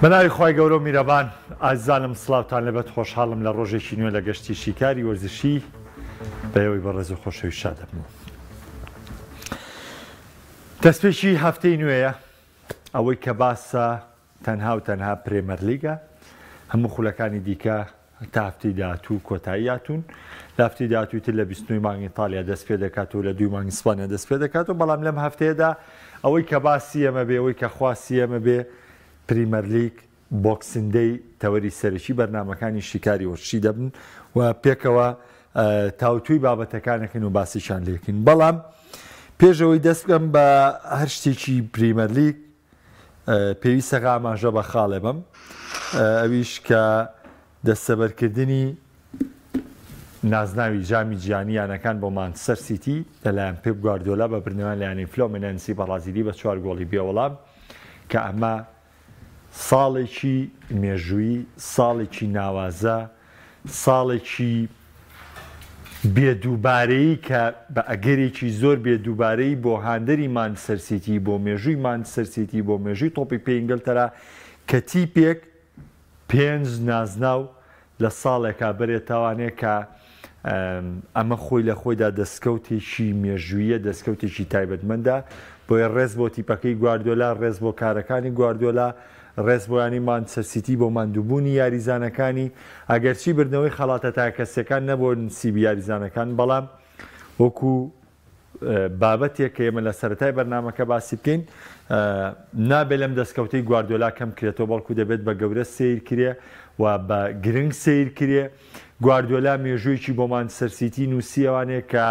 بەناوی خوای گەورە و میرەبان ئازیزانم سڵاوتان لێبێت خۆشحاڵم لە ڕۆژێکی نوێ لە گەشتی شیکاری وەرزشی بە ئێوەی بەڕێز و خۆشەویست شاد دەبم. دەستپێکی هەفتەی نوێیە ئەوەی کە باسە تەنها و تەنها پرێمەرلیگە، هەموو خولەکانی دیکە تا هەفتەی داهاتوو کۆتایی هاتوون. لە هەفتەی داهاتووی تر لە 29 مانگ ئیتالیا دەست پێ دەکات و لە دووی مانگ ئیسپانیا دەست پێ دەکات و بەڵام لەم هەفتەیەدا ئەوەی کە باسی ئێمە بێ ئەوەی کە خواستی ئێمە بێ پریمەرلیگ Boxing Day تەوەری سەرەکی بەرنامەکانی شیکاری وەرزشی دەبن و پێکەوە تاوتوێی بابەتەکانەکەین و باسێکیان لێکەین بەڵام پێش ئەوەی دەست بکەم بە هەر شتێکی پریمەرلیگ پێویستە ئاماژە بە خاڵێ بەم ئەویش کە دەستەبەرکردنی نازناوی جامی جیهانی یانەکان بۆ مانچستەر سیتی لەلایەن پێپ گواردیۆلا بە بردنەوەیان لە یانەی فلۆمینێنسی بەڕازیلی بە چوار گۆڵی بێوەڵام کە ئەمە ساڵێکی مێژوویی، ساڵێکی ناوازە، ساڵێکی بێ دووبارەیی کە بە ئەگەرێکی زۆر بێ دووبارەیی بۆ هاندەری مانچستەر سیتی، بۆ مێژووی مانچستەر سیتی، بۆ مێژووی تۆپی پێی ئینگلتەرا کە تیپێک پێنج نازناو لە ساڵێکا بەرێتەوانێ کە ئەمە خۆی لە خۆیدا دەستکەوتێکی مێژوویە، دەستکەوتێکی تایبەتمەندە، بۆیە ڕێز بۆ تیپەکەی گواردیۆلا، ڕێز بۆ کارەکانی گواردیۆلا، ڕێز بۆ یانەی مانچستەر سیتی بۆ ماندووبوونی یاریزانەکانی، ئەگەرچی بردنەوەی خەڵاتە تاکەکەسییەکان نەبووە نسیبی یاریزانەکان، بەڵام وەکو بابەتێک کە ئێمە لە سەرەتای بەرنامەکە باسی بکەین، نابێت لەم دەستکەوتەی گواردیۆلا کەم کرێتەوە، بەڵکو دەبێت بە گەورە سەیر کرێ و بە گرنگ سەیر کرێ. گواردیۆلا مێژوویەکی بۆ مانچستەر سیتی نووسییەوانێ کە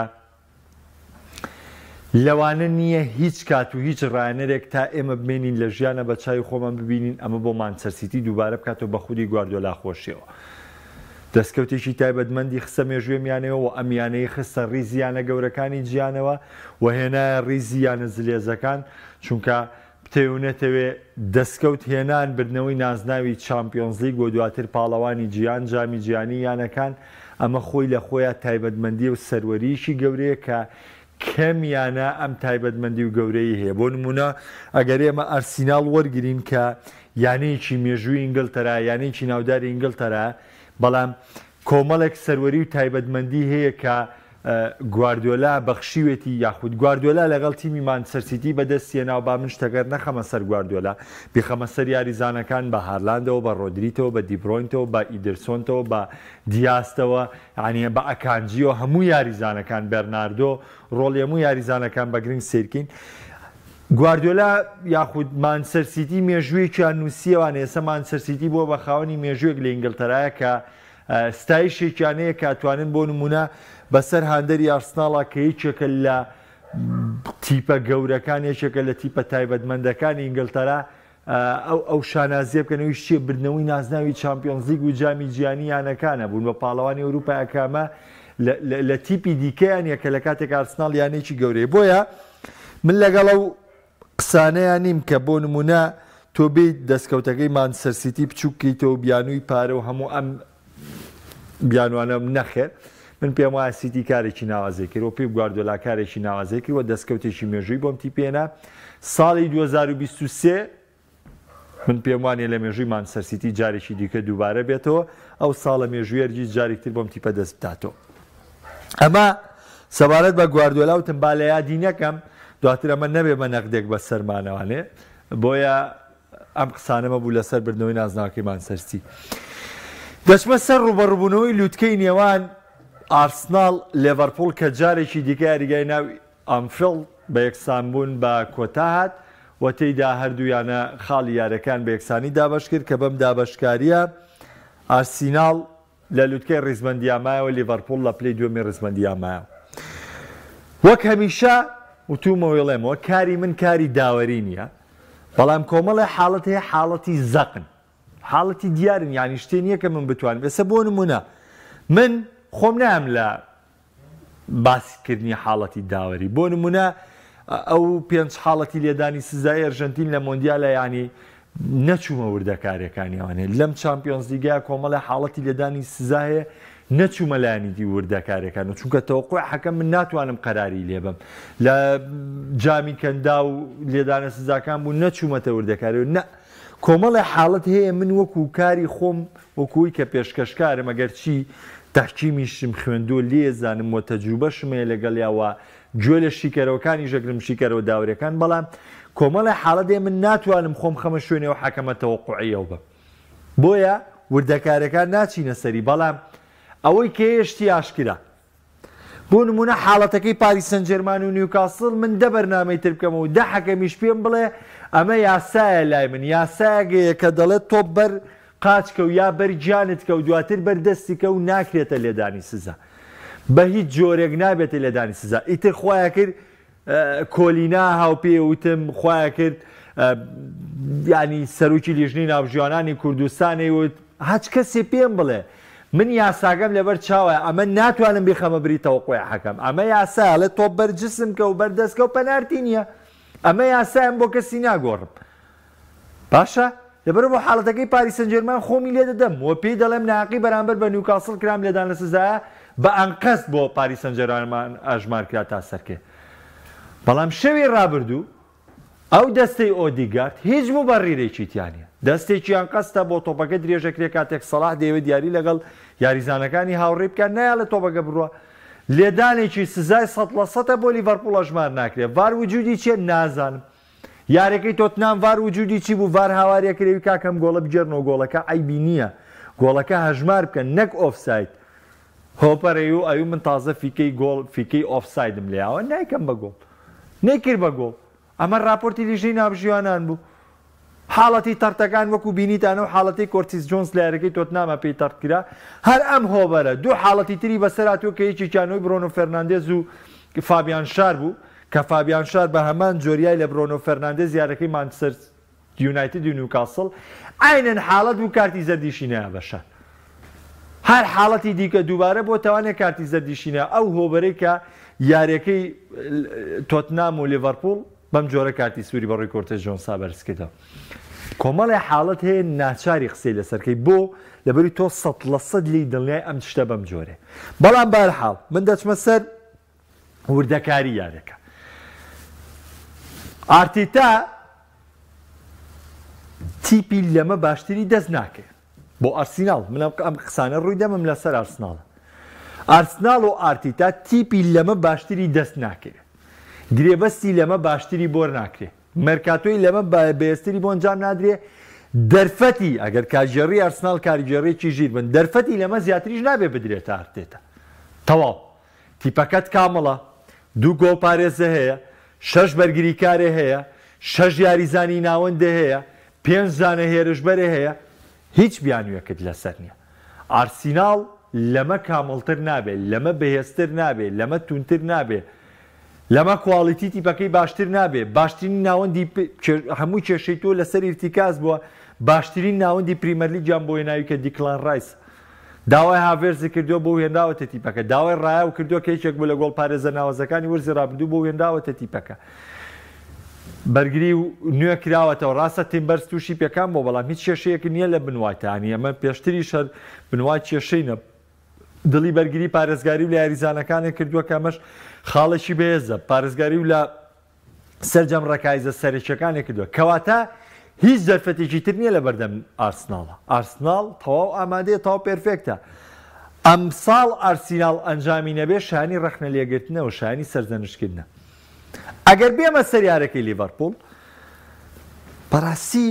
لەوانە نییە هیچ کات و هیچ ڕایەنەرێک تا ئێمە بمێنین لە ژیانە بە چاوی خۆمان ببینین ئەمە بۆ مانچستەر سیتی دووبارە بکاتەوە بە خودی گواردیۆلا خۆشیەوە. دەستکەوتێکی تایبەتمەندی خستە مێژووی ئەم یانەیەوە و ئەم یانەی خستە ڕیزی یانە گەورەکانی جیهانەوە و هێنایە ڕیزی یانە زلێزەکان، چونکە بتەوێ و نەتەوێ دەستکەوت هێنان، بردنەوەی نازناوی چامپیۆنزلیگ و دواتر پاڵەوانی جیهان، جامی جیهانی یانەکان، ئەمە خۆی لە خۆیا تایبەتمەندییە و سەروەرییەکی گەورەیە کە کەم یانە ئەم تایبەتمەندی و گەورەیی هەیە. بۆ نموونە ئەگەر ئێمە ئەرسیناڵ وەرگرین کە یانەیەکی مێژووی ئینگلتەرا، یانەیەکی ناوداری ئینگلتەرا، بەڵام کۆمەڵێک سەروەری و تایبەتمەندی هەیە کە گواردیۆلا بەخشیوێتی یاخود گواردیۆلا لەگەڵ تیمی مانچستەر سیتی بەدەستیهێناوە، با من شتەکەر نەخەمە سەر گواردیۆلا، بیخەمە سەر یاریزانەکان، بە هارلاندەوە، بە ڕۆدریتەوە، بە دیبرۆینتەوە، بە ئیدرسۆنتەوە، بە دیاستەوە، یانی بە ئەکانجیەوە، هەموو یاریزانەکان، بێرناردۆ، ڕۆڵی هەموو یاریزانەکان بە گرنگ سەیرکەین. گواردیۆلا یاخود مانچستەر سیتی مێژوویەکیان نووسییەوانە، ئێستا مانچستەر سیتی بووە بە خاوەنی مێژوویەک لە ئینگلتەرایە کە ستایشێکیان هەیە کە ئەتوانن بۆ نموونە بەسەر هاندەری ئارسناڵا کە یەکێکە لە تیپە گەورەکان، یەکێکە لە تیپە تایبەتمەندەکانی ئینگلتەرا ئەو ئەو شانازیە بکەن ئەویش چیە بردنەوەی نازناوی چامپیۆنزلیگ و جامی جیهانی یانەکانە بوون بە پاڵەوانی ئەوروپا کە ئەمە لە تیپی دیکەیان یە کە لە کاتێک ئارسناڵ یانەیەکی گەورەیە بۆیە من لەگەڵ ئەو قسانەیان نیم کە بۆ نمونە تۆ بێیت دەستکەوتەکەی مانچستەر سیتی بچوک کەیتەوە بیانووی پارە و هەموو ئەم بیانوانە نەخێر من پێم وایە سیتی کارێکی ناوازەی کرد و پێپ گواردیۆلا کارێکی ناوازەی کرد و دەستکەوتێکی مێژووی بۆم تیپێنا ساڵی 2023 من پێم وانیە لە مێژووی مانچستەر سیتی جارێکی دیکە دووبارە بێتەوە ئەو ساڵە مێژووی هەرگیز جارێکتر بۆم تیپە دەست بداتەوە ئەمە سەبارەت بە گواردیۆلا وتم با لە یادی نەکەم دواتر ئەمە نەبێ بە نەقدێک بە سەرمانەوانێ بۆیە ئەم قسانەمە بوو لەسەر بردنەوەی نازناوەکەی مانچستەر سیتی. دەچمە سەر ڕووبەڕووبوونەوەی لوتکەی نێوان ئارسناڵ لێڤەرپوڵ کە جارێکی دیکە یاریگای ناو ئانفیڵد بە یەکسانبوون بە کۆتا هات و تێیدا هەردوو یانە خاڵی یاریەکان بە یەکسانی دابەشکرد کە بەم دابەشکارییە ئارسیناڵ لە لوتکەی ڕیزبەندییا مایەوە، لیڤەرپوڵ لە پلەی دووەمی ڕیزبەندییا مایەوە. وەک هەمیشە وتوومە و ئەڵێمەوە کاری من کاری داوەری نییە، بەڵام کۆمەڵێ حاڵەت هەیە حاڵەتی زەقن، حاڵەتی دیارن، یانی شتێ نییە کە من بتوانم ئێستا بۆ نموونە من خۆم نایەم لە باسکردنی حاڵەتی داوەری بۆ نمونە ئەو پێنج حاڵەتی لێدانی سزای ئەرژەنتین لە مۆندیالە یانی نەچوومە وردەکاریەکانی ئەوانێ لەم چامپیۆنز لیگا کۆمەڵی حاڵەتی لێدانی سزا هەیە نەچوومە لایەنی دی وردەکاریەکان و چونکە تەوەقوع حەکەم من ناتوانم قەراری لێبم لە جامی کەندا و لێدانە سزاکان بوو نەچوومەتە وردەکاری و نە. کۆمەڵێ حاڵەت هەیە من وەکو کاری خۆم وەکو ئەوی کە پێشکەشکارم ئەگەرچی تەحکیمیشم خوێندووە لێزانم وە تەجروبەشم هەیە لەگەڵیا وە گوێ لە شیکەرەوەکانیش ئەگرم شیکەرەوە داوەریەکان بەڵام کۆمەڵێ حاڵەت هەیە من ناتوانم خۆم خەمە شوێنی ئەو حەکەمە تەوەقوعی ئەو بم بۆیە وردەکاریەکان ناچینە سەری بەڵام ئەوەی کە هەیە شتی ئاشکرا بۆ نمونە حاڵەتەکەی پاریس سەنجێرمان و نیوکاسڵ من دە بەرنامەی تر بکەمەوە و دە حەکەمیش پێم بڵێ ئەمە یاسایە لای من یاسایەک هەیە کە دەڵێت تۆپ بەر قاچ کە و یا بەر گیانت کە و دواتر بەر دەستی کە و ناکرێتە لێدانی سزا بە هیچ جۆرێک نابێتە لێدانی سزا ئیتر خوایە کرد کۆلینا هاوپێ وتم خوایە کرد یانی سەرۆکی لیژنەی ناوبژیوانانی کوردستانی وت هەچ کەسێ پێم بڵێ من یاساکەم لەبەر چاوە ئەمە ناتوانم بیخەمە بری تەوەقوعی حەکەم ئەمە یاسایە ئەڵێ تۆپ بەر جسم کە و بەر دەست کە و پەنارتی نییە ئەمە یاسایە بۆ کەسی ناگۆڕم باشە لەبەرئەوە بۆ حاڵەتەکەی پاریس سانجێرمان خۆمی لێ دەدەم و پێی دەڵێم ناهەقی بەرامبەر بە نیوکاسڵ کرام لێدان لە سزایە بە ئەنقەست بۆ پاریس سانجێرمان ئەژمار کرا تا سەرکێ بەڵام شەوی ڕابردوو ئەو دەستەی ئۆدیگارد هیچ موبەڕیرێکی تیا نیە دەستێکی ئەنقەستە بۆ تۆپەکە درێژەکرێ کاتێک سەڵاح دەیەوێت یاری لەگەڵ یاریزانەکانی هاوڕێی بکات نایەڵێ تۆپەکە بڕوا لێدانێکی سزای سەد لە سەتە بۆ لیڤەرپوڵ ئەژمار ناکرێ ڤار وجودی چیە نازانم یاریەکەی تۆتنام ڤار وجودی چی بوو ڤار هاواری ئەکرێ وی کاکە ئەم گۆڵە بگێڕنەوە گۆڵەکە عەیبی نیە گۆڵەکە هەژمار بکەن نەک ئۆفساید هۆپەر ئەیو ئەیو من تازە فیکەی گۆڵ فیکەی ئۆفسایدم لێیاوە نایکەم بە گۆڵ نەیکرد بە گۆڵ ئەمە راپۆرتی لیژنەی ناوبژیوانان بوو حاڵەتی تەرتەکان وەکو بینیتان ئەو حاڵەتەی کۆرتیس جۆنس لە یاریەکەی تۆتناما پێی تەرت کرا هەر ئەم هۆبەرە دوو حاڵەتی تری بەسەر هاتووە کە یەکێکیان هۆی برۆنۆ فێرناندێز و فابیان شار بوو کە فابیان شار بە هەمان جۆر یای لە برۆنۆ فێرناندێز یاریەکەی مانچستەر یونایتد و نیوکاسڵ عەینەن حاڵەت بوو کارتی زەردیشی نەیا بە شار هەر حاڵەتی دیکە دووبارە بۆ تاوانێ کارتی زەردیشی نەیا ئەو هۆبەرەی کە یاریەکەی تۆتنام و لیڤەرپوڵ بەم جۆرە کارتی سووری بە ڕووی کۆرتێس جۆنسا بەرز کردەوە. کۆمەڵێ حاڵەت هەیە ناچاری قسەی لەسەر کەی بۆ؟ لەبەری تۆ 100% لێی دڵنیای ئەم شتە بەم جۆرەیە. بەڵام بەهەرحاڵ من دەچمە سەر وردەکاری یاریەکە. ئارتیتا تیپی لەمە باشتری دەست ناکەوێت. بۆ ئارسیناڵ من ئەم قسانە ڕووی دەمم لەسەر ئارسناڵە. ئارسناڵ و ئارتیتا تیپی لەمە باشتری دەست ناکەوێت. گرێبەستی لەمە باشتری بۆر ناکرێ. مێرکاتۆی لەمە بەهێزتری بۆ ئەنجام نادرێ. دەرفەتی، ئەگەر کارگێڕی ئارسناڵ کارگێڕیەکی ژیر بن، دەرفەتی لەمە زیاتریش نابێ بدرێتە ئارتێتا. تەواو. تیپەکەت کامڵە، دوو گۆڵپارێزە هەیە، شەش بەرگریکارێ هەیە، شەش یاریزانی ناوەندێ هەیە، پێنج دانە هێرشبەرێ هەیە، هیچ بیانوویەکت لەسەر نییە. ئارسیناڵ لەمە کامڵتر نابێ، لەمە بەهێزتر نابێ، لەمە توندتر نابێ، لەمە کواڵیتی تیپەکەی باشتر نابێ، باشترین ناوەندی هەموو کێشەی تۆ لەسەر ئیرتیکاز بووە، باشترین ناوەندی پریمەرلیگیان بۆ هێناوی کە دیکلان ڕایسە. داوای هاڤێرتزی کردووە بۆ هێنراوەتە تیپەکە، داوای ڕایاو کردووە کە یەکێک بوو لە گۆڵپارێزە ناوازەکانی وەرزی ڕابردوو بۆ هێنراوەتە تیپەکە. بەرگری نوێ کراوەتەوە، ڕاستە تیمبەرز تووشی پێکان بووە، بەڵام هیچ کێشەیەک نییە لە بن وایت، یانی ئەمە پێشتریش هەر بن وایت کێشەی نەبوو. دڵی بەرگری پارێزگاری و لە یاریزانەکانێک کردووە کە ئەمەش خاڵێکی بەهێزە، پارێزگاری و لە سەرجەم ڕەکایزە سەرەکیەکانی کردووە کەواتە هیچ دەرفەتێکی تر نییە لە بەردەم ئارسناڵە ئارسناڵ تەواو ئامادەیە تەواو perfect ە ئەمساڵ ئارسیناڵ ئەنجامی نەبێ شایانی ڕەخنە لێگرتنە و شایانی سەرزەنشتکردنە ئەگەر بێمە سەر یارەکەی لیڤەرپوڵ بەڕاستی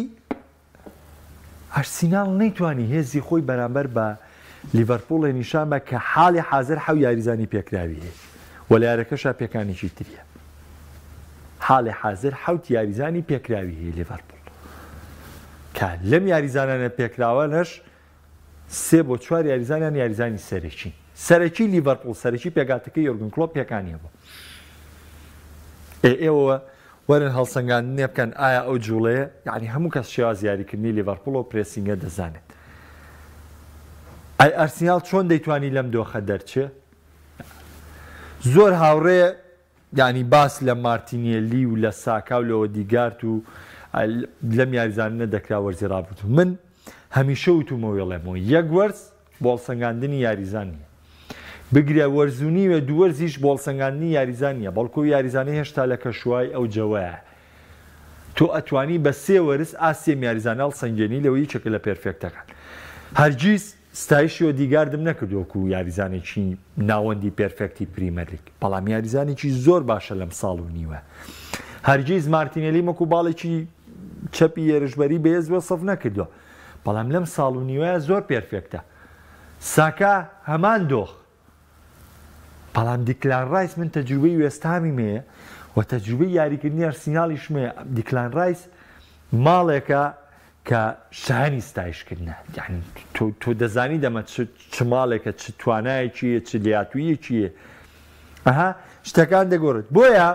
ئارسیناڵ نەیتوانی هێزی خۆی بەرامبەر بە لیڤەرپوڵێ نیشان بە کە حاڵی حازر حەو یاریزانی پێکراوی هەیە و لە یارەکەشا پێکانێکی تریە. حاڵی حازر حەوت یاریزانی پێکراوی هەیە لیڤەرپوڵ کە لەم یاریزانانە پێکراوانەش سێ بۆ چوار یاریزانیان یاریزانی سەرەکین. سەرەکی لیڤەرپوڵ سەرەکی پێکهاتەکەی یۆرگن کلۆپ پێکانی هەبوو. ئێ ئێوە وەرن هەڵسەنگاندنێ بکەن ئایا ئەو جوڵەیە یعنی هەموو کەس شێوازی یاریکردنی لیڤەرپوڵ و pressing ە دەزانێت. ئەی ئەرسیناڵ چۆن دەیتوانی لەم دۆخە دەرچێ؟ زۆر هاوڕێ یانی باس لە مارتینێلی و لە ساکا و لە ئۆدیگارد و لەم یاریزانانە دەکرا وەرزی ڕابردوو. من هەمیشە وتومە و ئەڵێمەوە یەک وەرز بۆ هەڵسەنگاندنی یاریزان نییە. بگرە وەرز و نیوێ دوو وەرزیش بۆ هەڵسەنگاندنی یاریزان نییە، بەڵکو ئەو یاریزانە هێشتا لە کەشوهەوای ئەو جەوەیە. تۆ ئەتوانی بە سێ وەرز ئاستی ئەم یاریزانە هەڵسەنگێنی لەوەی یەکێکە لە perfect ەکان. هەرگیز ستایشی ئۆدیگاردم نەکردووە وەکو یاریزانێکی ناوەندی perfect ی پریمەرلیگ، بەڵام یاریزانێکی زۆر باشە لەم ساڵ و نیوە. هەرگیز مارتینێلیم وەکو باڵێکی چەپی هێرشبەری بەهێز وەسف نەکردووە، بەڵام لەم ساڵ و نیوەیە زۆر perfect ە. ساکا هەمان دۆخ. بەڵام دیکلان ڕایس من تەجروبەی وێستهامیم هەیە و تەجروبەی یاریکردنی ئەرسیناڵیشم هەیە، دیکلان ڕایس ماڵێکە کە شایەنی ستایشکردنە، یانی تۆ تۆ دەزانی دەمە چ چ ماڵێکە چ توانایەکی هەیە چ لێهاتووییەکی هەیە ئەها شتەکان دەگۆڕێت بۆیە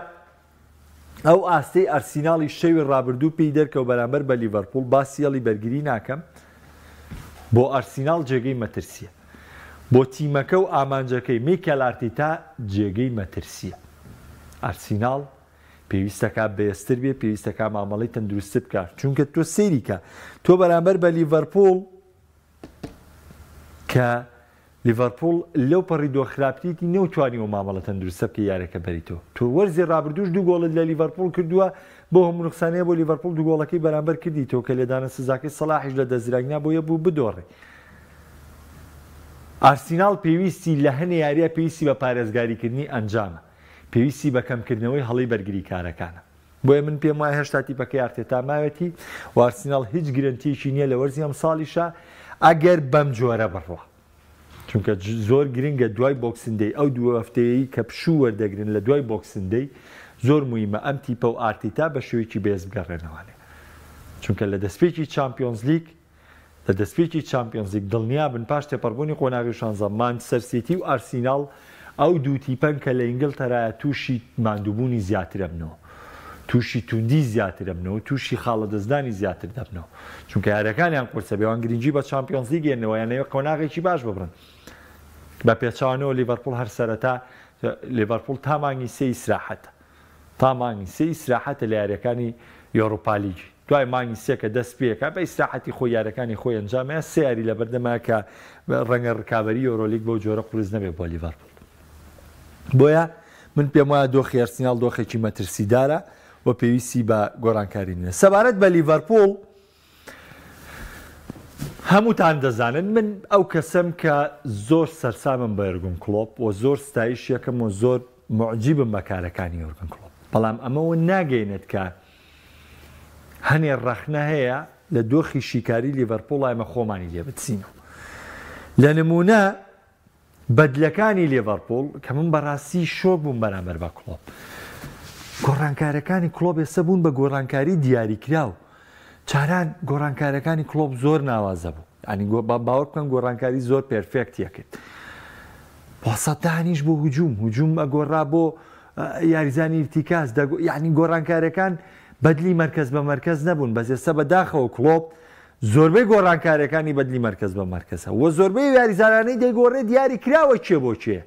ئەو ئاستەی ئەرسیناڵی شەوی ڕابردوو پێی دەرکەوت بەرامبەر بە لیڤەرپوڵ، باسی هێڵی بەرگری ناکەم، بۆ ئەرسیناڵ جێگەی مەترسییە. بۆ تیمەکە و ئامانجەکەی میکێل ئارتیتا جێگەی مەترسییە. ئەرسیناڵ پێویستەکا بەهێزتر بێ، پێویستەکا مامەڵەی تەندروستتر بکا، چونکە تۆ سەیری کە، تۆ بەرامبەر بە لیڤەرپوڵ کە لیڤەرپوڵ لەو پەڕی دۆخ خراپتریتی نەوتوانیوە مامەڵە تەندروستە بکەی یاریەکە بەریتەوە تۆ وەرزی ڕابردووش دوو گۆڵت لە لیڤەرپوڵ کردووە بۆ هەموو نوقسانەیە بۆ لیڤەرپوڵ دوو گۆڵەکەی بەرامبەر کردیتەوە کە لێدانە سزاکەی سەلاحیش لە دەستدراگنا بۆ یە بوو بدۆڕێ ئارسیناڵ پێویستی لە هەنێ یاریە پێویستی بە پارێزگاریکردنی ئەنجامە پێویستی بە کەمکردنەوەی هەڵەی بەرگریکارەکانە بۆیە من پێم وایە هێشتا تیپەکەی ئارتێتا ماوێتی و ئارسیناڵ هیچ گرەنتیەکی نییە لە وەرزی ئەمساڵیشا ئەگەر بەم جۆرە بڕوا. چونکە زۆر گرنگە دوای Boxing Day ئەو دوو هەفتەیەی کە پشوو وەردەگرن لە دوای Boxing Day زۆر مویمە ئەم تیپە و ئارتیتا بە شێوەیەکی بەهێز بگەڕێنەوانێ چونکە لە دەستپێکی چامپیۆنزلیگ لە دەستپێکی چامپیۆنزلیگ دڵنیابن پاش تێپەڕبوونی قۆناغی شانزە، مانچستەر سیتی و ئارسیناڵ ئەو دوو تیپەن کە لە ئینگلتەرایە تووشی ماندووبوونی زیاتر ئەبنەوە، تووشی تووندی زیاتر ئەبنەوە، تووشی خاڵەدەستدانی زیاتر دەبنەوە، چونکە یارییەکانیان قورسە، بێوان گرنگی بە چامپیۆنزلیگ ئێنەوە یانەوێ قۆناغێکی باش ببڕن. بە پێچەوانەوە لیڤەرپوڵ هەر سەرەتا لیڤەرپوڵ تا مانگی سێ ئیسراحەتە. تا مانگی سێ ئیسراحەتە لە یاریەکانی یۆڕوپالیگی دوای مانگی سێ کە دەست پێکا بە ئیسراحەتی خۆی یاریەکانی خۆی ئەنجامەیە سێ یاری لەبەردەمە کە ڕەنگە ڕکابەری یۆرۆلیگ بەو جۆرە قورس نەبێت بۆ لیڤەرپوڵ بۆیە من پێم وایە دۆخی ئەرسیناڵ دۆخێکی مەترسیدارە و پێویستی بە گۆڕانکاری نییە سەبارەت بە لیڤەرپوڵ هەمووتان دەزانن من ئەو کەسەم کە زۆر سەرسامم بە یۆرگن کڵۆپ و زۆر ستایش یەکەم و زۆر موعجیبم بە کارەکانی یۆرگن کڵۆپ بەڵام ئەمەوە ناگەینێت کە هەنێ ڕەخنە هەیە لە دۆخی شیکاری لیڤەرپوڵ ئێمە خۆمانی لێ بچینەوە لە نمونە بەدلەکانی لێڤەرپوڵ کە من بەڕاستی شۆک بووم بەرامبەر بە کڵۆپ. گۆڕانکارەکانی کڵۆپ ئێستا بوون بە گۆڕانکاری دیاریکراو. جاران گۆڕانکارەکانی کڵۆپ زۆر ناوازە بوو. یانی باوەڕ بکەن گۆڕانکاری زۆر perfect ی ئەکرد. وەسەتانیش بۆ هجوم، هجوم ئەگۆڕا بۆ یاریزانی ئیرتیکاز، یانی گۆڕانکارەکان بەدلی مەرکەز بە مەرکەز نەبوون، بەس ئێستا بەداخەوە کڵۆپ زۆربەی گۆڕانکاریەکانی بەدلی مەرکەز بە مەرکەزە وە زۆربەی ئەو یاریزانانەی دەیگۆڕێ دیاری کراوە کێ بۆ کێ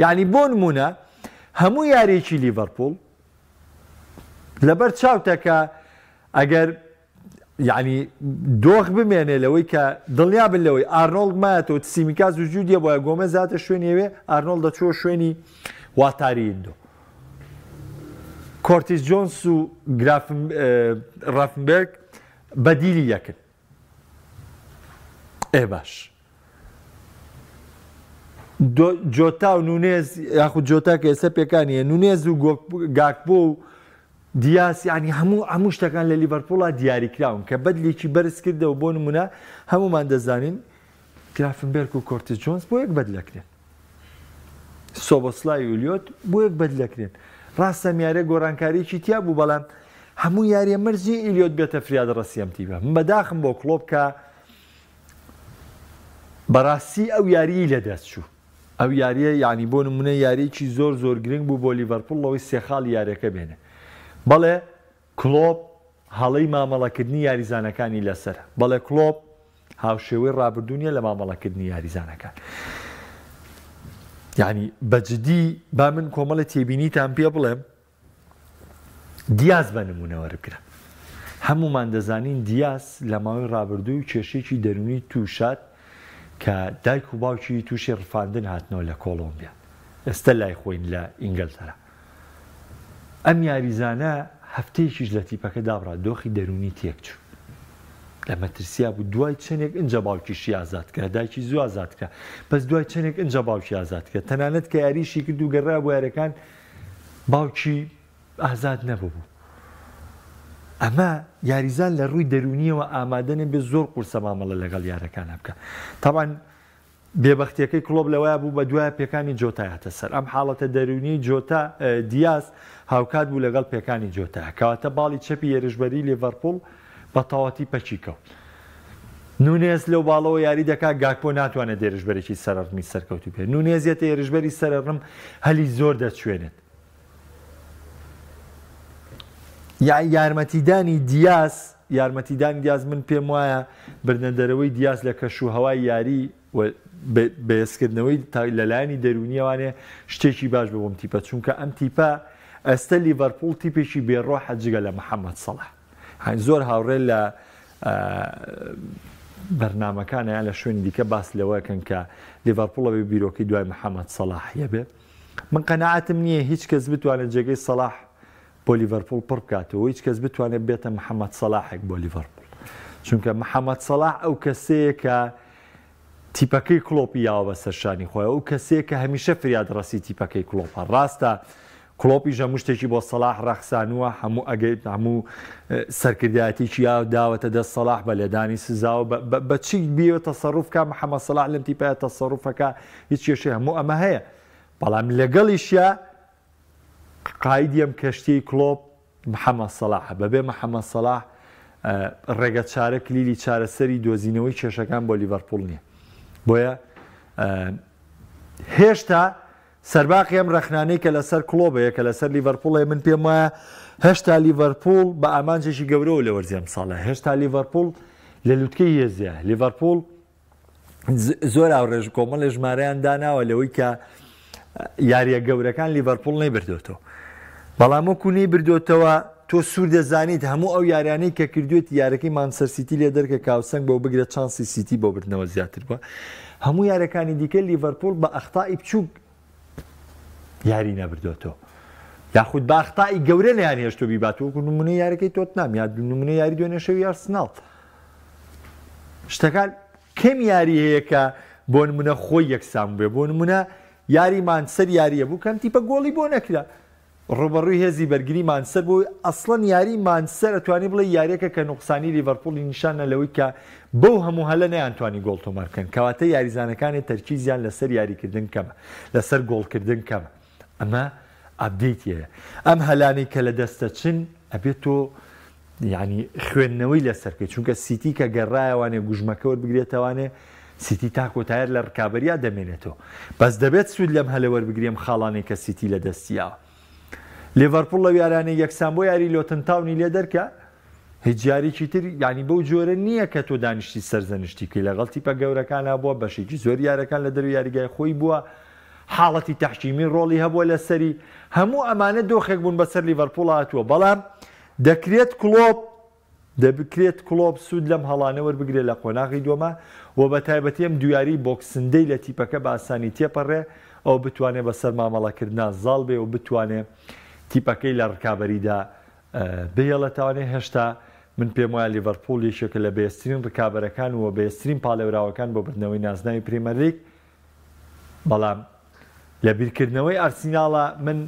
یانی بۆ نمونە هەموو یاریەکی لیڤەرپوڵ لەبەر چاوتە کە ئەگەر یعنی دۆخ بمێنێ لەوەی کە دڵنیا بن لەوەی ئارنۆڵد مایەتەوە تسیمیکاس وجودیە بۆیە گۆمێز هاتە شوێنی ئەوێ ئارنۆڵد دەچووە شوێنی واتاری ئیندۆ کۆرتیس جۆنس و گرافن ڕافنبێرگ بەدیلی یەکن ئێ باش جۆتا و نونێز یاخود جۆتا کە ئێستا پێکانیە نونێز و گاکپۆ و دیاس یعنی هەموو هەموو شتەکان لە لیڤەرپوڵا دیاریکراون کە بەدلێکی بەرز کردەوە بۆ نمونە هەمومان دەزانین گرافنبێرگ و کۆرتیس جۆنس بۆ یەک بەدلەکرێن سۆبۆسلای و ئیلیۆت بۆ یەک بەدلەکرێن. ڕاستە ئەم یاریە گۆڕانکاریەکی تیا بوو بەڵام هەموو یاریە مەرج نیە ئیلیۆت بێتە فریادڕەسی ئەم تیپە. من بەداخم بۆ کڵۆپ کە بەڕاستی ئەو یاریەی لەدەست چوو. ئەو یاریە یعنی بۆ نمونە یاریەکی زۆر زۆر گرنگ بوو بۆ لیڤەرپوڵ لەوەی سێ خاڵی یاریەکە بێنێ. بەڵێ کڵۆپ هەڵەی مامەڵەکردنی یاریزانەکانی لەسەرە. بەڵێ کڵۆپ هاوشێوەی ڕابردوو نییە لە مامەڵەکردنی یاریزانەکان. یعنی بە جدی با من کۆمەڵی تێبینیتان پێ بڵێم دیاز بە نمونە وەربگرە. هەمومان دەزانین دیاز لە ماوەی ڕابردوو کێشێکی دەرونی تووشات کە دایک و باوکی تووشی ڕفاندن هاتنەوە لە کۆڵۆمبیا ئێستا لای خۆین لە ئینگلتەرا. ئەم یاریزانە هەفتەیەکیش لە تیپەکە دابڕا دۆخی دەروونی تێکچوو. لە مەترسیا بوو دوای چەندێک ئنجا باوکیشی ئازاد کرا دایکی زوو ئازاد کرا بەس دوای چەندێک ئنجا باوکی ئازاد کرا تەنانەت کە یاریشی کرد و گەڕا بۆ یاریەکان باوکی ئازاد نەببوو ئەمە یاریزان لە ڕووی دەرونیەوە ئامادە نەبێت زۆر قورسە مامەڵە لەگەڵ یارەکانە بکە تاوان بێبەختیەکەی کڵۆپ لەوەیا بوو بەدوایە پێکانی جۆتای هاتە سەر. ئەم حاڵەتە دەروونیەی جۆتا، دیاز هاوکات بوو لەگەڵ پێکانی جۆتا. کەواتە باڵی چەپی هێرشبەریی لیڤەرپوڵ بە تەواوەتی پەکی کەوت. نونێز لەو باڵەوە یاری دەکات، گاکپۆ ناتوانێت هێرشبەرێکی سەرەڕمی سەرکەوتوو بێت. نونێز یەتە هێرشبەری سەرەڕم هەلی زۆر دەچوێنێت. یارمەتیدانی دیاز یارمەتیدانی دیاز من پێم وایە بردنە دەرەوەی دیاز لە کەش و هەوای یاری و بەهێزکردنەوەی لەلایەنی دەروونیەوانێ شتێکی باش بۆ بەم تیپە چونکە ئەم تیپە ئێستە لیڤەرپوڵ تیپێکی بێ ڕۆحە جگە لە محەممەد سەڵاح زۆر هاوڕێ لە بەرنامەکانە یان لە شوێنی دیکە باس لەوەکەن کە لیڤەرپوڵ ئەبێ بیرۆکەی دوای محەممەد سەڵاح یەبێ من قەناعەتم نییە هیچ کەس بتوانێت جێگەی سەڵاح بۆ لیڤەرپوڵ پڕ بکاتەوە هیچ کەس بتوانێت بێتە محەممەد سەڵاحێک بۆ لیڤەرپوڵ چونکە محەممەد سەڵاح ئەو کەسەیە کە تیپەکەی کڵۆپی یاوە بەسەر شانی خۆی ئەو کەسەیە کە هەمیشە فریاد ڕەسی تیپەکەی کڵۆپە ڕاستە کڵۆپیش هەموو شتێکی بۆ سەڵاح ڕەخسانووە هەموو ئەگەر هەموو سەرکردایەتێکی یا داوەتە دەست سەڵاح بە لێدانی سزاوە بە چی بیەوە تەسەروف کا محەممەد سەڵاح لەم تیپەیە تەسەروفەکە هیچ کێشەی هەموو ئەمە هەیە بەڵام لەگەڵیشیا قایدی ئەم کەشتیەی کڵۆپ محەمەد سەڵاحە، بەبێ محەمەد سەڵاح ڕێگە چارە کلیلی چارەسەری دۆزینەوەی کێشەکان بۆ لیڤەرپوڵ نییە. بۆیە هێشتا سەرباقی ئەم ڕەخنانەی کە لەسەر کڵۆپ هەیە کە لەسەر لیڤەرپوڵ هەیە من پێم وایە هێشتا لیڤەرپوڵ بە ئامانجێکی گەورەوە لە وەرزی ئەمساڵە هێشتا لیڤەرپوڵ لە لوتکەی هێزیە لیڤەرپوڵ زۆر هاوڕێژ کۆمەڵێ ژمارەیان داناوە لەوەی کە یاریە گەورەکان لیڤەرپوڵ نەیبردۆتەوە بەڵام وەکو نەیبردۆتەوە تۆ سوور دەزانیت هەموو ئەو یاریانەی کە کردوێت یارەکەی مانچستەر سیتی لێ دەرکە کاوسەنگ بۆ بگرە چانسی سیتی بۆ بردنەوە زیاتر بووە هەموو یارەکانی دیکە لیڤەرپوڵ بە ئەخطائی بچووک یاری نەبردۆتەوە یاخود بە ئەخطائی گەورە نەیان هێشتۆ بیبات وەکو نمونە یارەکەی تۆتنام یا نمونە یاری دوێنێ شەوی ئارسناڵ شتەکان کەم یاری هەیە کە بۆ نمونە خۆی یەکسان بێ بۆ نمونە یاری مانچسەر یاریە بوو کەم تیپە گۆڵی بۆ نەکرا ڕوبەڕووی هێزی بەرگری مانچستەر بوو، ئەسڵەن یاری مانچستەر ئەتوانی بڵێی یاریەکە کە نوقسانی لیڤەرپوڵی نیشاننا لەوەی کە بەو هەموو هەلە نەیانتوانی گۆڵ تۆمار بکەن، کەواتە یاریزانەکانێ تەرکیزیان لەسەر یاریکردن کەمە، لەسەر گۆڵکردن کەمە، ئەمە update ی هەیە، ئەم هەلانەی کە لەدەستەچن ئەبێت تۆ یانی خوێندنەوەی لەسەر بکەیت چونکە سیتی کە گەڕایەوانێ گوژمەکە وەربگرێتەوانێ سیتی تا کۆتایەر لە ڕکابەریا دەمێنێتەوە بەس دەبێت سوود لەم هەلە وەربگرێ ئەم خاڵانەی کە سیتی لە دەستیاوە لیڤەرپوڵ لەو یارانەی یەکسان بۆ یاری لۆتن تاونی لێ دەرکە هیچ یاریکی تر یانی بەو جۆرە نییە کە تۆ دانیشتی سەرزەنشتی بکەی لەگەڵ تیپە گەورەکانە بووە بەشێکی زۆر یارەکان لە دەرو یاریگای خۆی بووە حاڵەتی تەحکیمی ڕۆڵی هەبووە لەسەری هەموو ئەمانە دۆخێک بوون بەسەر لیڤەرپوڵ هاتووە بەڵام دەکرێت کڵۆپ دەبکرێت کڵۆپ سوود لەم هەڵانە وەربگرێت لە قۆناغی دووەما و بەتایبەتی ئەم دوو یاریی Boxing Day لە تیپەکە بە ئاسانی تێپەڕێ ئەو بتوانێت بەسەر مامەڵەکردنا زاڵ بێ و بتوانێت تیپەکەی لە رکابەریدا بهێڵێتەوانێ هێشتا من پێم وایە لیڤەرپوڵ یەکێکە لە بەهێزترین رکابەرەکان و بەهێزترین پاڵێوراوەکان بۆ بردنەوەی نازناوی پرێمەرلیگ بەڵام لە بیرکردنەوەی ئارسیناڵە من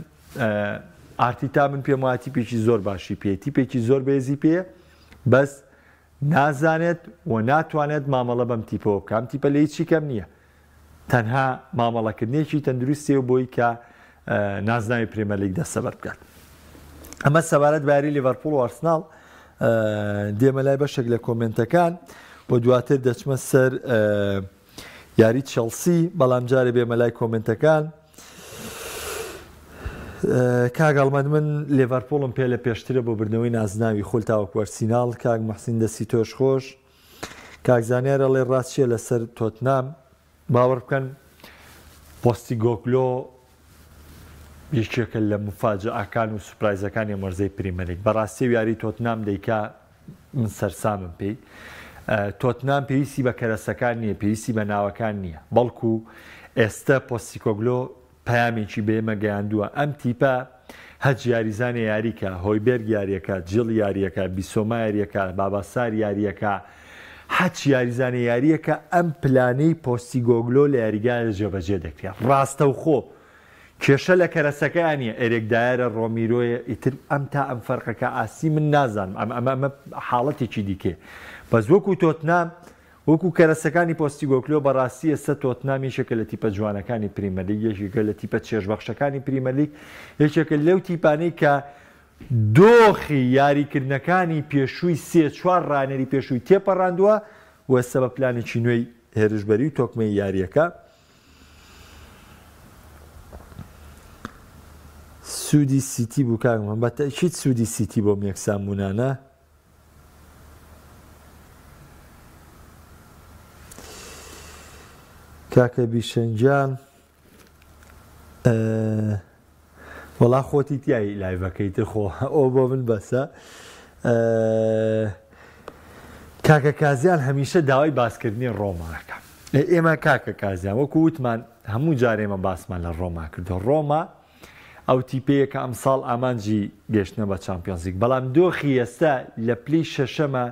ئارتیتا من پێم وایە تیپێکی زۆر باشی پێ تیپێکی زۆر بەێزی پێ بەس نازانێت و ناتوانێت مامەڵە بەم تیپەوە بکەم تیپە لە هیچی کەم نییە تەنها مامەڵەکردنێکی تەندروستی و بۆی کە نازناوی پرێمەرلیگ دەستەبەر بکات ئەمە سەبارەت بە یاری لیڤەرپوڵ و ئارسناڵ دێمە لای بەشێک لە کۆمنتەکان و دواتر دەچمە سەر یاری چێڵسی بەڵام جارێ بێمە لای کۆمنتەکان کاک ئەڵمەند من لێڤەرپوڵم پێ لە پێشترە بۆ بردنەوەی نازناوی خول تاوەکو ئەرسیناڵ کاک محسین دەستی تۆش خۆش کاک زانیار ئەڵێ ڕاست چییە لەسەر تۆتنام باوەڕ بکەن پۆستیگۆگلۆ یەکێکە لە مفاجەئەکان و سوپرایزەکانی ئەم وەرزەی پریمەرلیگ بەڕاستی و یاری تۆتنام دەیکا من سەرسامم پێی تۆتنام پێویستی بە کەرەسەکان نییە پێویستی بە ناوەکان نییە بەڵکو ئێستە پۆستیکۆگلۆ پەیامێکی بە ئێمە گەیاندووە ئەم تیپە. هەچ یاریزانێ یاریکا، هۆیبێرگ یاریەکا، جیڵ یاریەکا، بیسۆما یاریەکا، بابا سار یاریەکا، هەچ یاریزانێ یاریەکا ئەم پلانەی پۆستیگۆگلۆ لە یاریگادا جێبەجێ دەکرێ ڕاستەوخۆ. کێشە لە کەرەسەکەیا نیە، ئێرێک دایەرە، ڕۆمیرۆیە، ئیتر ئەم تا ئەم فەرقەکە ئاستی من نازانم ئەم ئەمە ئەمە حاڵەتێکی دیکەیە بەس وەکو تۆتنام وەکو کەرەسەکانی پۆستیگۆکلۆ بەڕاستی ئێستا تۆتنام یەکێکە لە تیپە جوانەکانی پریمەرلیگ، یەکێکە لە تیپە چێژبەخشەکانی پریمەرلیگ، یەکێکە لەو تیپانەی کە دۆخی یاریکردنەکانی پێشووی سێ چوار ڕانەری پێشووی تێپەڕاندووە و ئێستا بە پلانێکی نوێی هێرشبەری و تۆکمەی یارییەکە سوودی سیتی بوو کاک محمد بە تەئکید سوودی سیتی بۆم یەکسان بوونانە. کاکە بیشەن گیان وەڵا خۆتی تیایی لایڤەکەی تر خۆ ئەو بۆ من بەسە کاکە کازیان هەمیشە داوای باسکردنی ڕۆماکە ئێمە کاکە کازیان وەکو وتمان هەموو جارێمە باسمان لە ڕۆما کردو ڕۆما ئەو تیپەیە کە ئەمساڵ ئامانجی گەشتنە بە چامپیۆنزلیگ، بەڵام دۆخی ئێستا لە پلەی شەشەمە،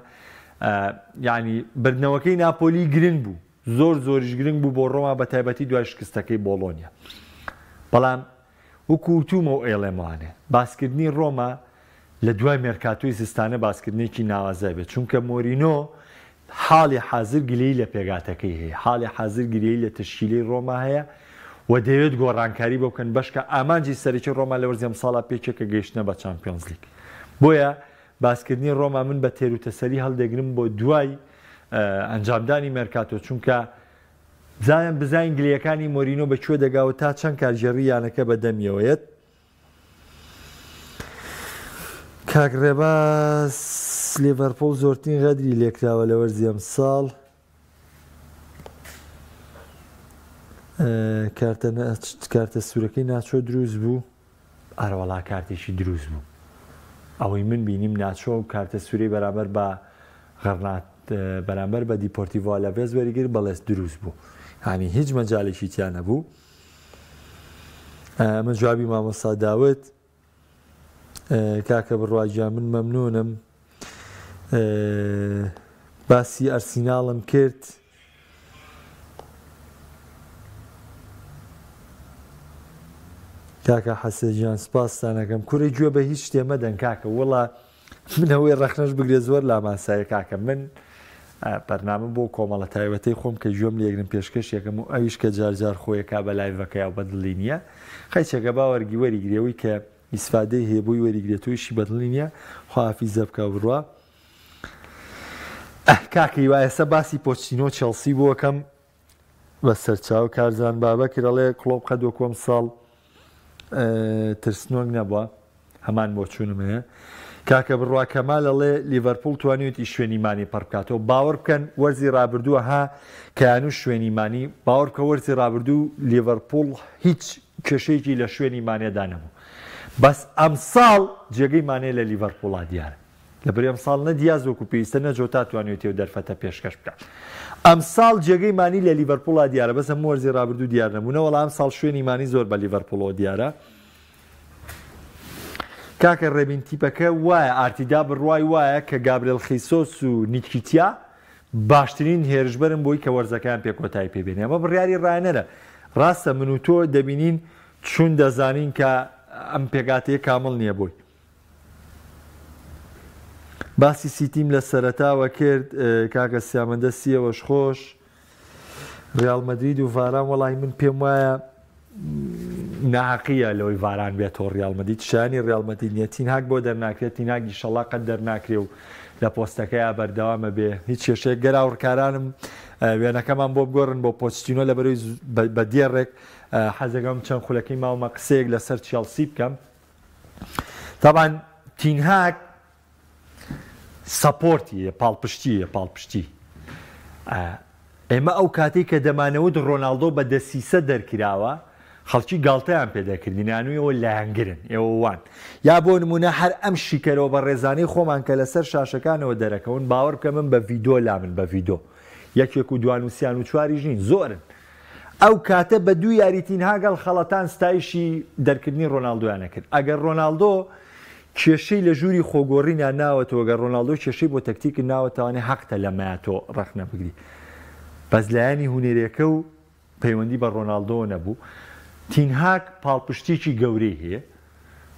یانی بردنەوەکەی ناپۆلی گرنگ بوو، زۆر زۆریش گرنگ بوو بۆ ڕۆما بە تایبەتی دوای شکستەکەی بۆڵۆنیا، بەڵام وەکو وتومە و ئەیڵێمەوانێ باسکردنی ڕۆما لە دوای مێرکاتۆی زستانە باسکردنێکی ناوازە بێت، چونکە مۆرینۆ حاڵی حازر گلەیی لە پێکهاتەکەی هەیە، حاڵی حازر گلەیی لە تەشکیلەی ڕۆما هەیە و دەیەوێت گۆڕانکاری بۆ بکەن، بەشکە ئامانجی سەرەکی ڕۆما لە وەرزی ئەمساڵا پێکێکە گەیشتنە بە چامپیۆنزلیگ. بۆیە باسکردنی ڕۆما من بە تێروتەسەلی هەڵدەگرم بۆ دوای ئەنجامدانی مێرکاتۆ، چونکە بزانین گلەیەکانی مۆرینۆ بە کوێ دەگا و تا چەند کارگێڕی یانەکە بە دەمیەوەیەت. کاک ڕێباز لیڤەرپوڵ زۆرترین غەدری لێکراوە لە وەرزی ئەمساڵ کارتە کارتە سوورەکەی ناچۆ دروست بوو ئەرەوەڵا کارتێکی دروست بوو ئەوەی من بینیم ناچۆ و کارتە سوورەی بەرامبەر بە غەرنات بەرامبەر بە دیپۆرتیڤۆ ئەلاڤێز وەریگر بەڵێ دروست بوو هانی هیچ مەجالێکی تیا نەبوو ئەمە جوابی مامۆستا داود کاکە بڕوا گیان من مەمنونم باسی ئەرسیناڵم کرد کاکە حەسێ گیان سپاستانەکەم کورە گوێ بە هیچ شتێ مەدەن کاکە وڵا من ئەوەی ڕەخنەش بگرێ زۆر لاماسایە کاکە من بەرنامە بۆ کۆمەڵە تایبەتەی خۆم کە گوێم لێگرم پێشکەش یەکەم و ئەویش کە جار جار خۆیەکا بە لایڤەکەیا و بەدڵی نییە قەیچەکە با وەرگی وەریگرێ ئەوی کە ئیسفادەی هەیە بۆی وەریگرێت تۆیشی بەدڵی نییە خواحافیزە بکە بڕوا ئەه کاکە هیوا ئێستا باسی پۆچتینۆ چێڵسی بۆکەم بەسەرچاو کارزان بابەکر ئەڵێ کڵۆپ قەت وەکو ئەمساڵ ترسنۆک نەبووە هەمان بۆچوونم هەیە کاکە بڕوا کەمال ئەڵێ لیڤەرپوڵ توانیوێتی شوێنی مانی پڕ بکاتەوە باوەڕ بکەن وەرزی رابردووە ها کەیانو شوێنی مانی باوەڕ بکە وەرزی رابردوو لیڤەرپوڵ هیچ کێشەیەکی لە شوێنی مانێدا نەبوو بەس ئەمساڵ جێگەی مانێ لە لیڤەرپوڵا دیارە لەبری ئەمساڵ نە دیاز وەکو پێویستە نە جۆتا توانیوێتی ئەو دەرفەتە پێشکەش بکات. ئەمساڵ جێگەی مانی لە لیڤەرپوڵا دیارە بەس هەموو وەرزی رابردوو دیار نەبوو نەوەڵا ئەمساڵ شوێنی مانی زۆر بە لیڤەرپوڵەوە دیارە. کاکە رێبین تیپەکە وایە ئارتیدا بڕوای وایە کە گابرێل خیسۆس و نیکیتیا باشترین هێرشبەرن بۆی کە وەرزەکەیان پێ کۆتایی پێ بێنێ ئەمە بڕیاری راهێنەرە راستە من و تۆ دەبینین چون دەزانین کە ئەم پێکهاتەیە کامڵ نییە بۆی. باسی سیتیم لە سەرەتاوە کرد کاکە سیامەند دەستی ئێوەش خۆش ریال مەدرید و ڤاران وەڵی من پێم وایە ناحەقیە لەوەی ڤاران بێتەوە ریال مەدرید شایانی ریال مەدرید نییە تینهاک بۆ دەرناکرێت تینهاک ئیشەڵا قەت دەرناکرێ و لە پۆستەکەیا بەردەوامە بێ هیچ کێشەیەک گەر هاوڕکارانم وێنەکەمان بۆ بگۆڕن بۆ پۆچتینۆ لە بەرەوەی بە دێڕێک حەزەکەم چەند خولەکەی ماومە قسەیەک لەسەر چێڵسی بکەم تەبعەن تینهاک support ی پاڵپشتیە پاڵپشتی ئێمە ئەو کاتێک کە دەمانەوت ڕۆناڵدۆ بە دەسیسە دەرکراوە خەڵکی گاڵتەیان پێ دەکردین یانوی ئەوە لایەنگرن ئێوە وان یا بۆ نمونە هەر ئەم شیکەرەوە بە ڕێزانەی خۆمان کە لەسەر شاشەکانەوە دەرەکەون باوەڕ بکە من بە ڤیدۆ لا من بە ڤیدۆ یەکێک و دوان و سیان و چواریش نین زۆرن. ئەو کاتە بە دوو یاری تین هاگ هەڵخەڵەتان ستایشی دەرکردنی ڕۆناڵدۆیان ئەکرد. ئەگەر ڕۆناڵدۆ کێشەی لە ژووری خۆگۆڕینا ناوەتەوە گەر ڕۆناڵدۆ کێشەی بۆ تەکتیکت ناوەتەوانێ حەقتە لەمەیا تۆ ڕەخنە بگری بەس لایەنی هونەریەکە و پەیوەندی بە ڕۆناڵدۆوە نەبوو تین هاگ پاڵپشتیەکی گەورەی هەیە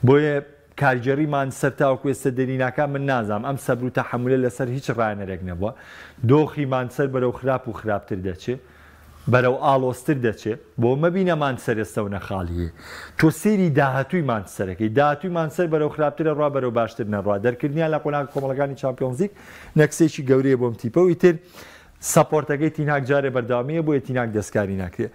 بۆیە کارگێڕی مانچستەر تاوەکو ئێستا دەری ناکات من نازانم ئەم سەبر و تەحەمولە لەسەر هیچ ڕایەنەرێک نەبووە دۆخی مانچستەر بەرەو خراپ و خراپتر دەچێ بەرەو ئاڵۆزتر دەچێ بۆ مەبینە مانچستەر ئێستا و نەخاڵییە تۆ سەیری داهاتووی مانچستەرەکەی داهاتووی مانچستەر بەرەو خراپتر ئەڕوا بەرەو باشتر نەڕوا دەرکردنیان لە قۆناغە کۆمەڵەکانی چامپیۆنزلیگ نەکسێکی گەورەیە بۆم تیپە و ئیتر support ەکەی تین هاگ جارێ بەردەوامیە بۆیە تین هاگ دەستکاری ناکرێ.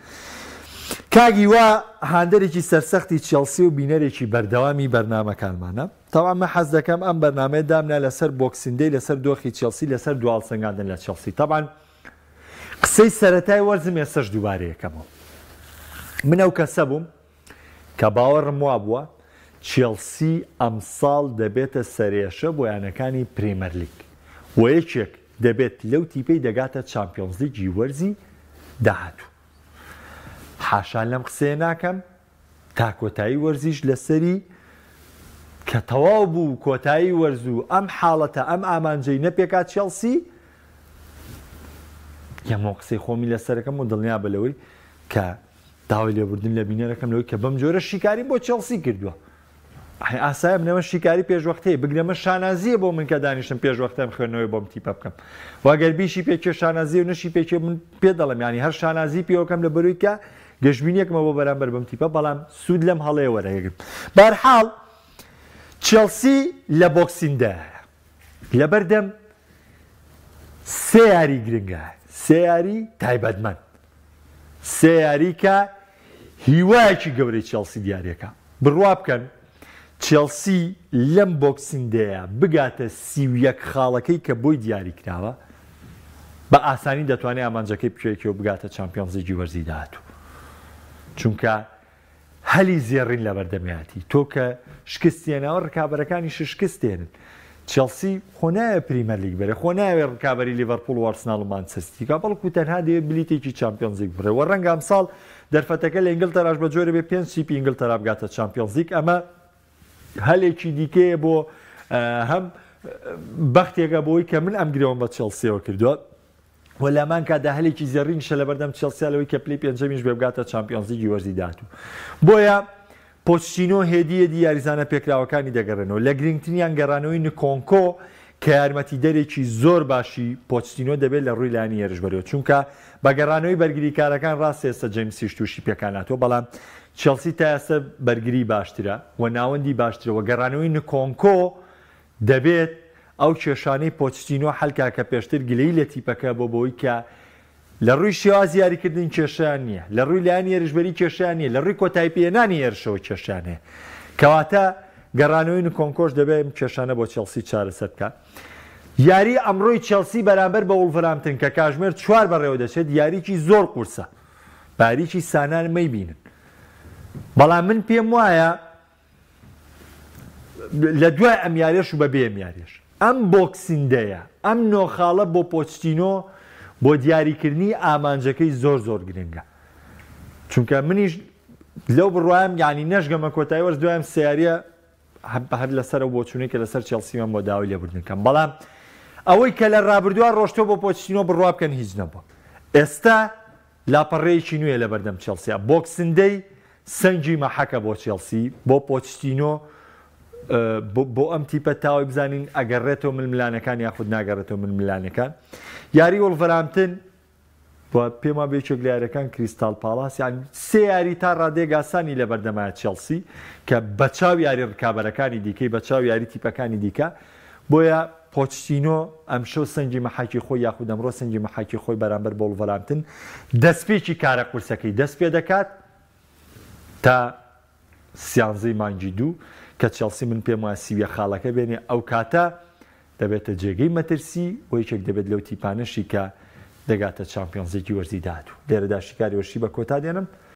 کاک هیوا هاندەرێکی سەرسەختی چێڵسی و بینەرێکی بەردەوامی بەرنامەکانمانە. تەبعەن من حەز دەکەم ئەم بەرنامەیە دامنا لەسەر Boxing Day لەسەر دۆخی چێڵسی لەسەر دواهەڵسەنگاندن لە چێڵسی. تەبعەن قسەی سەرەتای وەرزم ئێستەش دووبارەیەکەمەوە. من ئەو کەسە بووم کە باوەڕم وابووە چێڵسی ئەمساڵ دەبێتە سەرێشە بۆ یانەکانی پرێمەرلیگ و یەکێک دەبێت لەو تیپەی دەگاتە چامپیۆنزلیگی وەرزی داهاتوو. حاشا لەم قسەیە ناکەم تا کۆتایی وەرزیش لەسەری کە تەواو بوو کۆتایی وەرز و ئەم حاڵەتە ئەم ئامانجەی نەپێکا چێڵسی یەمەوە قسەی خۆمی لەسەرەکەم و دڵنیابە لەوەی کە داوای لێبوردن لە بینەرەکەم لەوەی کە بەم جۆرە شیکاریم بۆ چێڵسی کردووە. ئەی ئاسایە من ئەمە شیکاری پێشوەختەیە بگرە من شانازیە بۆ من کە دانیشتم پێشوەختەم خوێندنەوەی بۆم تیپە بکەم و ئەگەر بیشی پێکێ شانازیە و نەشی پێکێ من پێ دەڵێم یانی هەر شانازی پێوەکەم لە بەروی کە گەشبینیەکمە بۆ بەرامبەر بەم تیپە بەڵام سوود لەم هەڵەیە وەرەگرم بەهەرحاڵ چێڵسی لە Boxing Day ە لەبەردەم سێ یاری گرنگە سێ یاری تایبەتمەند سێ یاری کە هیوایەکی گەورەی چێڵسی دیاریەکە بڕوا بکەن چێڵسی لەم Boxing Day ە بگاتە 31 خاڵەکەی کە بۆی دیاری کراوە بە ئاسانی دەتوانێت ئامانجەکەی بکوێکەوە بگاتە چامپیۆنزلیگی وەرزی داهاتوو چونکە هەلی زێڕین لەبەردەمیاتی، تۆ کە شکست هێناوە رکابەرەکانیشت شکست دێنن، چێڵسی خۆ نایەوێت پریمەرلیگ بەرێ، خۆ نایەوێت رکابەری لیڤەرپوڵ و ئارسناڵ و مانچستەر سیتی بکات، بەڵکو تەنها دەیەوێت بلیتێکی چامپیۆنزلیگ ببڕێ و رەنگە ئەمساڵ دەرفەتەکە لە ئینگلتەراش بە جۆرێ بێت پێنج تیپی ئینگلتەرا بگاتە چامپیۆنزلیگ، ئەمە هەلێکی دیکەیە بۆ هەم بەختێکە بۆی کە من ئەم گرەوەم بە چێڵسیەوە کردووە. و لەهەمان کاتدا هەلێکی زێڕینیشە لەبەردەم چێڵسیا لەوەی کە پلەی پێنجەمیش بێ بگاتە چامپیۆنزلیگی وەرزی داهاتوو. بۆیە پۆچتینۆ هێدی هێدی یاریزانە پێکراوەکانی دەگەڕێنەوە، لە گرنگترینیان گەڕانەوەی نکۆنکۆ کە یارمەتیدەرێکی زۆر باشی پۆچتینۆ دەبێت لە ڕووی لایەنی هێرشبەریەوە، چونکە بە گەڕانەوەی بەرگریکارەکان ڕاستە ئێستا جەیمسیش تووشی پێکان هاتووە، بەڵام چێڵسی تا ئێستا بەرگری باشترە و ناوەندی باشترە و گەڕانەوەی نکۆنکۆ دەبێت ئەو کێشانەی پۆچتینۆ حەلکا کە پێشتر گلەیی لە تیپەکە بۆ بەوەی کە لە ڕووی شێوازی یاریکردن کێشەیان نییە، لە ڕووی لایەنی هێرشبەری کێشەیان نییە، لە ڕووی کۆتاییپێهێنانی هێرشەوە کێشەیان هەیە. کەواتە گەڕانەوەی نکۆنکۆش دەبێت ئەم کێشانە بۆ چێڵسی چارەسەر بکات. یاری ئەمڕۆی چێڵسی بەرامبەر بە وڵڤرامپتن کە کاژمێر چوار بەڕێوەدەچێت یاریی زۆر قورسە. باریکی سانا مەیبینن. بەڵام من پێم وایە لە دوای ئەم یاریەش و بەبێ ئەم یاریەش ئەم Boxing Day ە ئەم نۆ خاڵە بۆ پۆچتینۆ بۆ دیاریکردنی ئامانجەکەی زۆر زۆر گرنگە چونکە منیش لەو بڕوایم یعنی نەشگەمە کۆتایی وەرز دوایم سیاریە هەر لەسەر ئەو بۆچوونەی کە لەسەر چێڵسیمان بۆ داوای لێبوردن کەم بەڵام ئەوەی کە لە ڕابردووە ڕۆشتۆ بۆ پۆچتینۆ بڕوا بکەن هیچ نەبووە ئێستا لاپەڕەیەکی نوێ لەبەردەم چێڵسیە. Boxing Day سەنگی مەحەکە بۆ چێڵسی، بۆ پۆچتینۆ، بۆ ئەم تیپە تاوەی بزانین ئەگەڕێتەوە ململانەکان یاخود ناگەڕێتەوە ململانەکان. یاری وڵڤەرامپتن و پێم وابێ یەکێک لە یاریەکان کریستال پاڵاس یان سێ یاری تا ڕادەیەک ئاسانی لەبەردەمایە چێڵسی کە بەچاو یاری ڕکابەرەکانی دیکەی بەچاو یاری تیپەکانی دیکە بۆیە پۆچتینۆ ئەمشەو سەنگی مەحەکی خۆی یاخود ئەمڕۆ سەنگی مەحەکی خۆی بەرامبەر بە وڵڤەرامپتن دەستپێکی کارە قورسەکەی دەست پێدەکات تا سیانزەی مانگی دوو کە چێڵسی من پێم وایە 31 خاڵەکە بێنێ ئەو کاتە دەبێتە جێگەی مەترسی و یەکێک دەبێت لەو تیپانەشی کە دەگاتە چامپیۆنزلیگی وەرزی داهاتوو. لێرەدا شیکاری وەرزشی بە کۆتا دێنم.